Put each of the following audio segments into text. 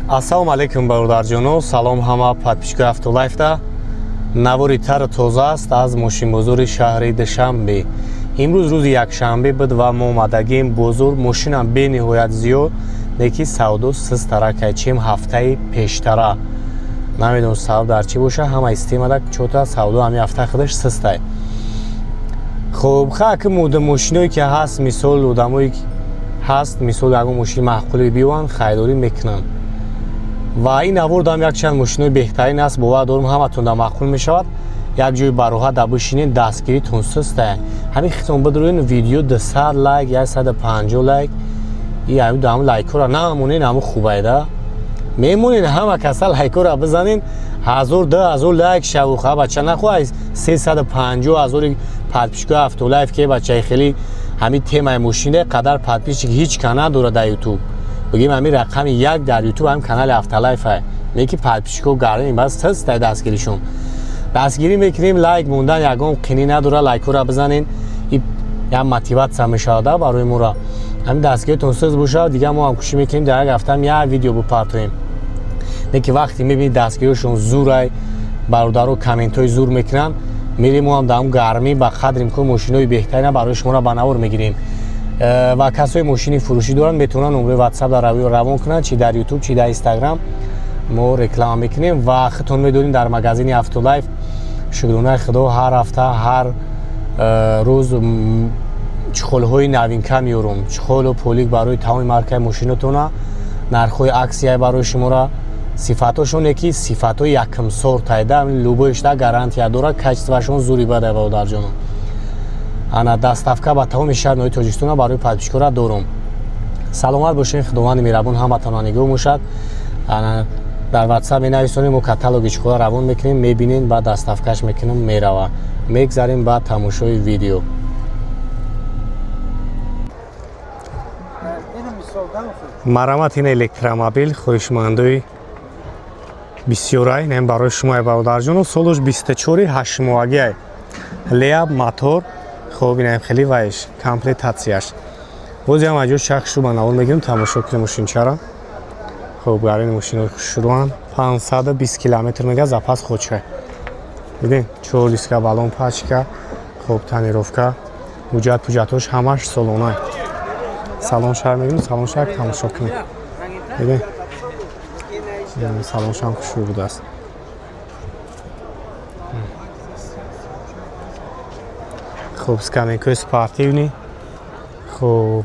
Ассалому алайкум, бародарҷоно, салом ҳама подписчикои Автолайфда. Навори тару тоза аст аз мошинбозори шаҳри Душанбе. Имрӯз рӯзи якшанбе буд ва мо омадагем бозор. Мошинам бениҳоят зиёд, леки савдо систаракай, чем ҳафтаи пештара. Намедонам, сабаб дар чӣ боша, ҳама истемада чота савдо ҳами ҳафта худаш систай. Хуб, хаки мошиное ки ҳаст, мисол одамое ҳаст, мисол ягон мошини маъқуле биёванд, харидорӣ мекунанд. Ва ин навордам якчанд мошинои беҳтарин аст, бовар дорам, ҳаматонда маъқул мешавад. Як ҷои бароҳат да бишинед, дастгиритон систая. Ҳамин хитон бидурен, видео 200 лайк, 150 лайк, и ҳамин лайкҳоро намонен, ҳамун хубайда мемонед, ҳама каса лайкҳоро бизанен, 1000, 2000 лайк шаву. Ха, бача, нахоҳ 350 ҳазори подписчикои Автолайф ке, бачаи, хеле ҳамин темаи мошине қадар подписчик ҳеҷ ка надорад дар Ютуб. Бигем, ҳамин рақами як дар Ютуб ҳамин канали Автолайфа, леки подписчико гарани бас тастай. Дастгиришон дастгирӣ мекунем, лайк мондан ягон қинӣ надора, лайкҳоро бизанен, як мотиватсия мешавада барои мора. Ҳамин дастгиритон сиз бошад, дигар мо ҳам кӯшиш мекунем, дар як ҳафтаам як видео бипартоем. Леки вақте мебинед, дастгириҳошон зурай, бародаро комментҳои зур мекунанд, мерем мо ҳам дар ҳам гармӣ ба қадри имкон мошинои беҳтарина барои шуморо ба навор мегирем. Ва касои мошини фурӯшӣ доранд, метавонанд номрои Ватсап дар равон кунанд, чи дар Ютуб, чи дар Инстаграм мо реклама мекунем. Ва худтон медонем, дар магазини Автолайф, шукронаи Худо, ҳар ҳафта, ҳар рӯз чехолҳои новинка меёрум, чехолу полик барои тамоми маркаи мошинотона, нархҳои аксия барои шуморо, сифатҳошоне ки сифатҳои якумсортайда, любоишда гарантия дора, качествоашон зури бада, бародарҷоно. Ана, доставка ба тамоми шаҳр ноҳияи Тоҷикистона барои подписчикора дорум. Саломат бошед, Худованди меҳрабон ҳаматонро нигоҳ бошад. Ана, дар Ватсап менависонем, мо каталоги чехола равон мекунем, мебинем, баъд доставкаш мекунем, мерава. Мегзарем ба тамошои видео. Марамат, ин электромобил хоҳишмандои бисёрай, ин барои шумо, бародарҷоно. Солош 24, ҳаштмоҳагиай, леаб мотор. Хоб, инаем хеле вайш комплектатсияш. Боз ям аҷо шахс шу ба навор мегирем, тамошо кунем мошинчара. Хоб, гарини мошинои хушрӯан, 520 километр мега запас ходша. Дидем, чор диска, баллон, пачка. Хоб, тонировка, ҳуҷҷат пуҷҷатҳош ҳамаш солона. Салон шаҳр мегирем, салон шаҳр тамошо кунем. Дидем, салоншам хушрӯ будааст. Хуб, скамейкаи спортивный. Хуб,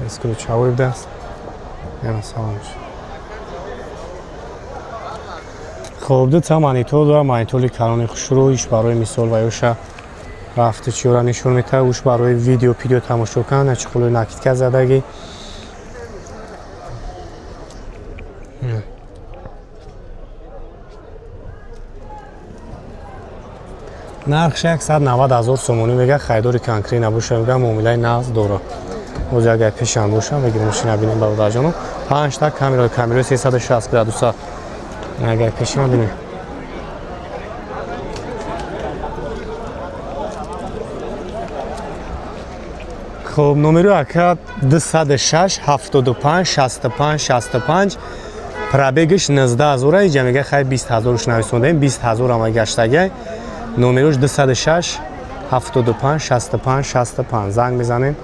бесключевой будааст. Яна салонш. Хуб, дута монитор дорам, монитори калони хушрӯ, иш барои мисол ва ёша рафти чиёра нишон метаҳад, уш барои видео пидео тамошо кардан, чехолои накидка задагӣ. Нархш 190 ҳазор сомонӣ мега, харидори конкрет набоша, мега, муомилаи нағз дора. Боз агар пешам боша, мегирем, мошина бинем, бародарҷоно. Панҷта камера, камераи 360 градуса. Агар пешам бинем. Хуб, номери ака 206 75 65 65, пробегаш 19 ҳазора, иҷа мега, хай, 20 ҳазорш нависондаем, 20 ҳазор ама гаштагай. Номерош 206 75 65 65, занг мезанем,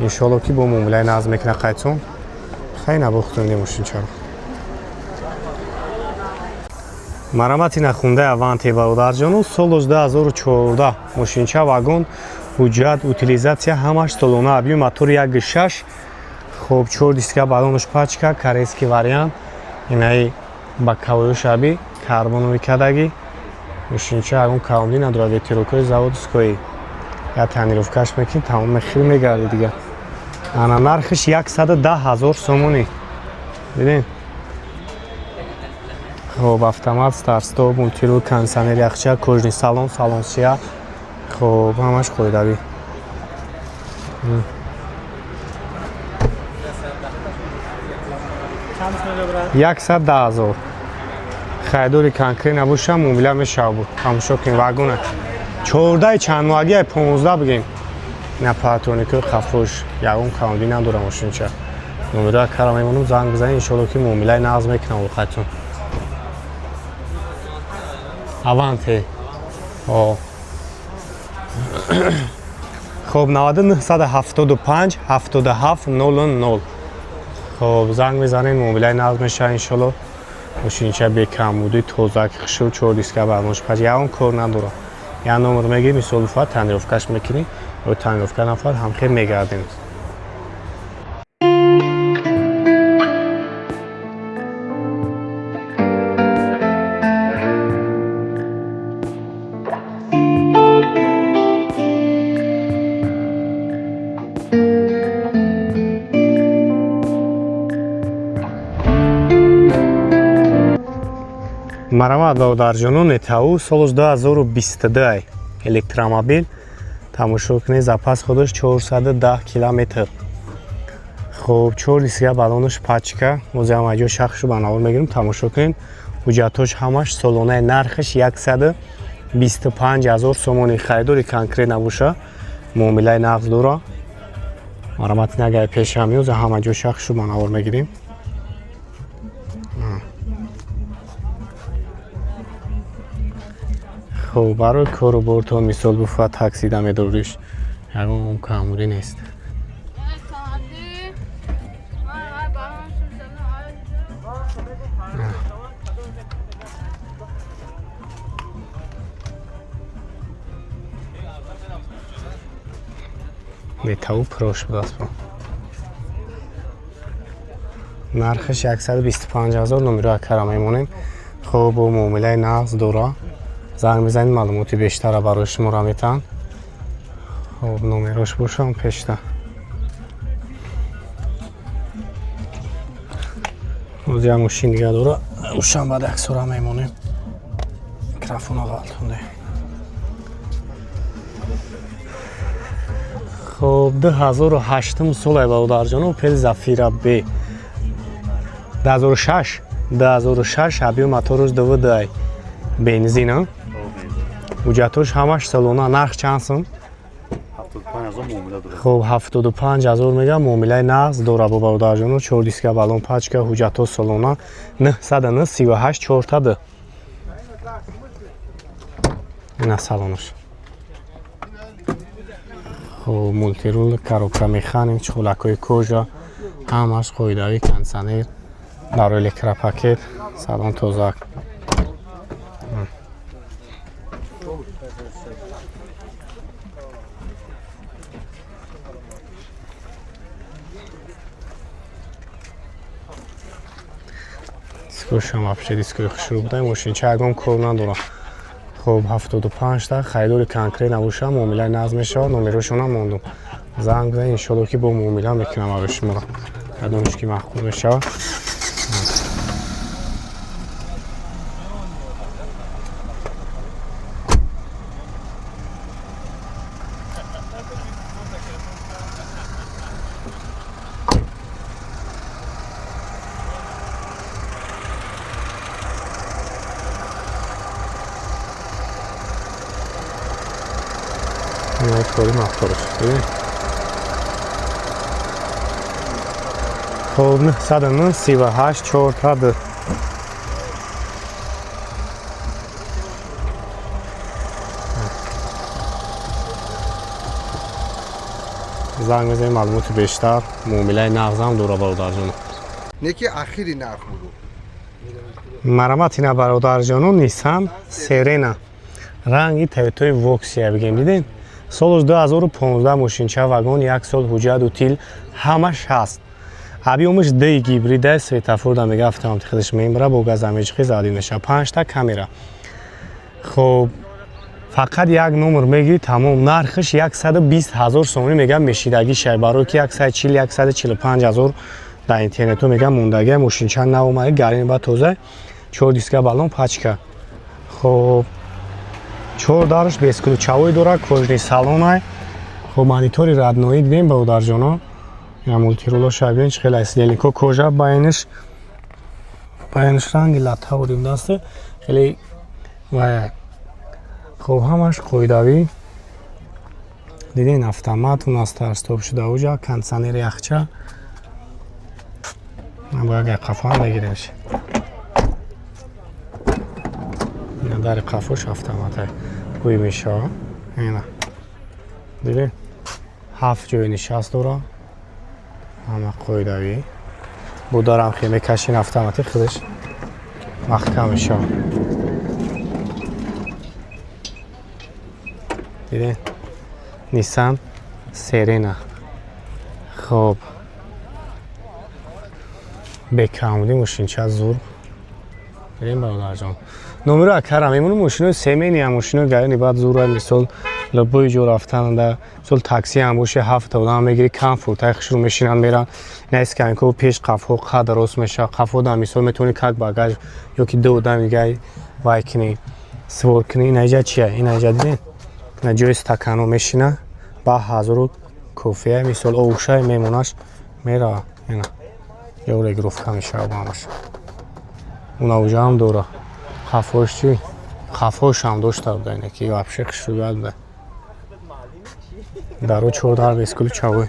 иншоалло ки бо муомилаи нағз мекуна қайтсон. Хай, набохтонем мошинчаро. Марамати нахундаи Аванте, бародарҷоно, солош 2014, мошинча вагон, ҳуҷҷат, утилизатсия ҳамаш солона, объём мотори 1,6. Хоб, чор диска, баллонош пачка, корейский вариант, инаи боковоёш аби карбонови кадаги. Мошинча ягон камбудӣ надорад, ветерокҳои заводской, я тонировкаш мекунӣ, тамом, мехир мегарди дига. Ана, нархиш 110 ҳазор сомонӣ. Дидем. Хоб, автомат, старт-стоп, мультируль, кондиционер, яхча, кожаный салон, салон сия. Хоб, ҳамаш қоидавӣ. 110 ҳазор. Харидори конкрет набоша, муомила мешава буд. Тамошо кунем, вагона. 14 чанд моҳагӣ, 15 бигем. Ина парктроникои хафош, ягон камбудӣ надора мошинча. Номероя кара мемонам, занг бизанед, иншоалло ки муомилаи нағз мекунам оқатон. Аванте. О. Хоб, 9975 77 00. Хоб, занг мезанед, муомилаи нағз мешавад иншоалло. Мошинча бекамбудӣ, тоза, хушрӯ, чор диска барнош пач, ягон кор надора. Як номер мегирӣ, мисол буфад, тонировкаш мекунӣ, ё тонировка нафар ҳамхел мегардем. Марамат бародарҷонон, Нетау соли 2022 электромобил. Тамошо кунед, запас ходаш 410 километр. Хоб, чор диска баллонаш пачка. Боз ҳам аҷо шахшу ба навор мегирем, тамошо кунед. Ҳуҷҷатҳош ҳамаш солонаи, нархаш 125 ҳазор сомони. Харидори конкрет набоша, муомилаи нағз дора. Марамат, нагай пешам ёз ҳама ҷо шахшу ба навор мегирем. Хоб, барои кору бортон, мисол буфа, таксида медориш, ягон камбудӣ нест. Метаву прош будааст, нархаш 125 ҳазор. Номеро акара мемонем. Хоб, бо муомилаи нағз дора, занг мезанед, маълумоти бештара барои шуморо метаҳанд. Хоб, номерош бошам пешта. Боз як мошин дига дора, ушам баъд як сура мемонем. Микрофона ғалтонде. Хоб, 2008 солай, бародарҷон, Опел Зафира Б 2006, 2006, объём моторуш ДВД, бензин, ҳуҷҷатҳош ҳамаш солона. Нарх чанд сум? Хоб, 75 ҳазор мегам, муомилаи нағз дора бо бародарҷоно. Чор диска баллон пачка, ҳуҷҷатҳо солона. 909 38 4 ина салонаш. Хоб, мультирул, коробка механик, чхулакҳои кожа ҳамаш қоидавӣ, кондитсионер, барои электропакет, салон тозак. Дискошам вообще дискои хушрӯ буда, мошинча ягон кор надора. Хоб, 75 та харидори конкрет набоша, муомилаи нағз мешавад. Номерошонам мондум, занг бизанед, иншолло ки бо муомила мекунам барои шуморо, кадомш ки маъқул мешавад. Кори моторш. Хоб, 909 38 4 занг мезанем, маълумоти бештар, муомилаи нағзам дора, бародарҷоно. Неки ахири нарх буду. Марамат, ина бародарҷоно, Нисан Серена, ранги Тойотаи Воксия бигем, дидем, солаш 2015, мошинча вагон, як сол ҳуҷҷат, утил ҳамаш ҳаст. Объёмаш д гибрида, светофорда мега, автомати худаш мембара, бо газамечқи задӣ мешава, панҷта камера. Хоб, фақат як номер мегири, тамом. Нархаш 120 ҳазор сомонӣ мегам, мешидагӣ шай, барои ки 140, 145 ҳазор дар интернетҳо мегам мондагия. Мошинча навомада, гарини ба тоза, чор диска баллон пачка. Хоб, чор дарш бесключевой дора, кожаный салонай. Хоб, монитори родной дидем, бародарҷоно, я мультируло шабин чӣ хеле сидельнико кожа, байниш ранги латта бурим хеле вая. Хоб, ҳамаш қоидавӣ. Дидин, автомат у нас старт-стоп шуда, уҷа кондиционери, яхча. Бояд як қафоам бигиремш. Ина дари қафош автомата гӯй мешава. Ина, дидин, ҳафт ҷои нишаст дора, ҳама қоидавӣ. Бударам хе мекашин, автоматӣ худаш маҳкам мешава. Дидин, Nissan Serena. Хоб, бекамуди мошинча зур. Дидин, бародарҷон, номеро акара мемонум. Мошинои семейный, мошинои гарини баъд зура. Мисол, любой ҷо рафтанда, мисол, такси ҳам боше, ҳафта одам мегири, комфортай хушрӯ мешинанд, меранд. Ина скамейка пеш, қафҳо қад рост мешавад. Қафҳо да, мисол, метавонӣ как багаж ё ки ду одам дигай вай кунӣ, свор кунӣ. Ина иҷа чия? Ина иҷа, дидин, ина ҷои стаканҳо мешина, ба ҳазору кофея, мисол, овушай мемонаш, мерава. Ина ё регулировка мешава бо ҳамаш. Уна уҷаам дора. Қафош чӣ? Қафошам дошта буда, ина ки вообще хушрӯяд буда. Даро чордар бесключевой.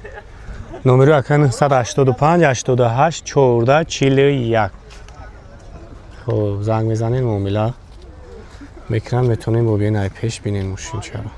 Номеро ака 985 88 14 41. Хоб, занг мезанем, муомила мекунам. Метавонем бо биён ай пеш бинем мошинчаро.